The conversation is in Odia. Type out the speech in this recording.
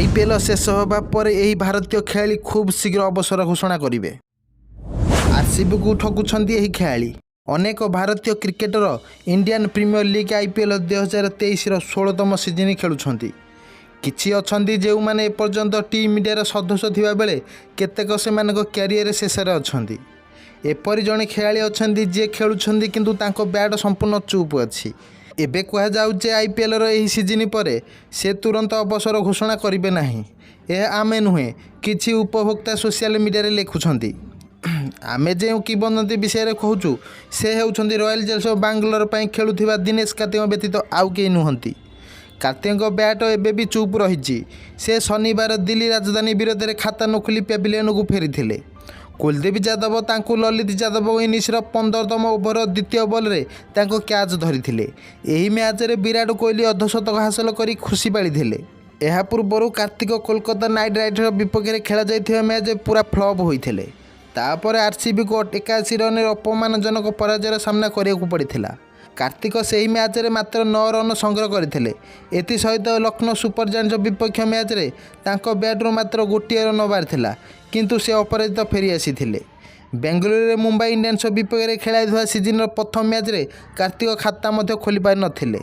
ଆଇପିଏଲ୍ ଶେଷ ହେବା ପରେ ଏହି ଭାରତୀୟ ଖେଳାଳି ଖୁବ୍ ଶୀଘ୍ର ଅବସର ଘୋଷଣା କରିବେ। ଆରସିବିକୁ ଠକୁଛନ୍ତି ଏହି ଖେଳାଳି। ଅନେକ ଭାରତୀୟ cricketer Indian premier league IPL 2023ର 16ତମ ସିଜନ୍ ଖେଳୁଛନ୍ତି। କିଛି ଅଛନ୍ତି, ଯେଉଁମାନେ ଏପର୍ଯ୍ୟନ୍ତ ଟିମ୍ ଇଣ୍ଡିଆର ସଦସ୍ୟ ଥିବାବେଳେ କେତେକ ସେମାନଙ୍କ କ୍ୟାରିୟର ଶେଷରେ ଅଛନ୍ତି। ଏପରି ଜଣେ ଖେଳାଳି ଅଛନ୍ତି, ଯିଏ ଖେଳୁଛନ୍ତି, କିନ୍ତୁ ତାଙ୍କ ବ୍ୟାଟ୍ ସମ୍ପୂର୍ଣ୍ଣ ଚୁପ୍ ଅଛି। ଏବେ କୁହାଯାଉଛି ଯେ ଆଇପିଏଲ୍ର ଏହି ସିଜନ୍ ପରେ ସେ ତୁରନ୍ତ ଅବସର ଘୋଷଣା କରିବେ ନାହିଁ। ଏହା ଆମେ ନୁହେଁ, କିଛି ଉପଭୋକ୍ତା ସୋସିଆଲ ମିଡ଼ିଆରେ ଲେଖୁଛନ୍ତି। ଆମେ ଯେଉଁ କିମ୍ବଦନ୍ତୀ ବିଷୟରେ କହୁଛୁ, ସେ ହେଉଛନ୍ତି ରୟାଲ ଚ୍ୟାଲେଞ୍ଜର୍ସ ବାଙ୍ଗାଲୋର ପାଇଁ ଖେଳୁଥିବା ଦିନେଶ କାର୍ତ୍ତିକଙ୍କ ବ୍ୟତୀତ ଆଉ କେହି ନୁହନ୍ତି। କାର୍ତ୍ତିକଙ୍କ ବ୍ୟାଟ୍ ଏବେ ବି ଚୁପ୍ ରହିଛି। ସେ ଶନିବାର ଦିଲ୍ଲୀ ରାଜଧାନୀ ବିରୋଧରେ ଖାତା ନ ଖୋଲି ପ୍ୟାଭିଲିୟନକୁ ଫେରିଥିଲେ। କୁଲଦୀପ ଯାଦବ ତାଙ୍କୁ ଲଲିତ ଯାଦବଙ୍କ ଇନିଂସର 15ତମ ଓଭରର ଦ୍ୱିତୀୟ ବଲରେ ତାଙ୍କ କ୍ୟାଚ୍ ଧରିଥିଲେ। ଏହି ମ୍ୟାଚ୍ରେ ବିରାଟ କୋହଲି ଅର୍ଦ୍ଧଶତକ ହାସଲ କରି ଖୁସି ପାଳିଥିଲେ। ଏହା ପୂର୍ବରୁ କାର୍ତ୍ତିକ କୋଲକାତା ନାଇଟ୍ ରାଇଡର୍ସ ବିପକ୍ଷରେ ଖେଳାଯାଇଥିବା ମ୍ୟାଚ୍ ପୁରା ଫ୍ଲପ୍ ହୋଇଥିଲେ। ତାପରେ ଆରସିବିକୁ 81 ରନରେ ଅପମାନଜନକ ପରାଜୟର ସାମ୍ନା କରିବାକୁ ପଡ଼ିଥିଲା। କାର୍ତ୍ତିକ ସେହି ମ୍ୟାଚ୍ରେ ମାତ୍ର 9 ରନ୍ ସଂଗ୍ରହ କରିଥିଲେ। ଏଥିସହିତ ଲକ୍ଷ୍ନୌ ସୁପର ଜାଏଣ୍ଟସ୍ ବିପକ୍ଷ ମ୍ୟାଚ୍ରେ ତାଙ୍କ ବ୍ୟାଟ୍ରୁ ମାତ୍ର 1 ରନ୍ ବାହାରିଥିଲା, କିନ୍ତୁ ସେ ଅପରାଜିତ ଫେରି ଆସିଥିଲେ। ବେଙ୍ଗାଲୁରୁରେ ମୁମ୍ବାଇ ଇଣ୍ଡିଆନ୍ସ ବିପକ୍ଷରେ ଖେଳାଯାଇଥିବା ସିଜନ୍ର ପ୍ରଥମ ମ୍ୟାଚ୍ରେ କାର୍ତ୍ତିକ ଖାତା ମଧ୍ୟ ଖୋଲିପାରିନଥିଲେ।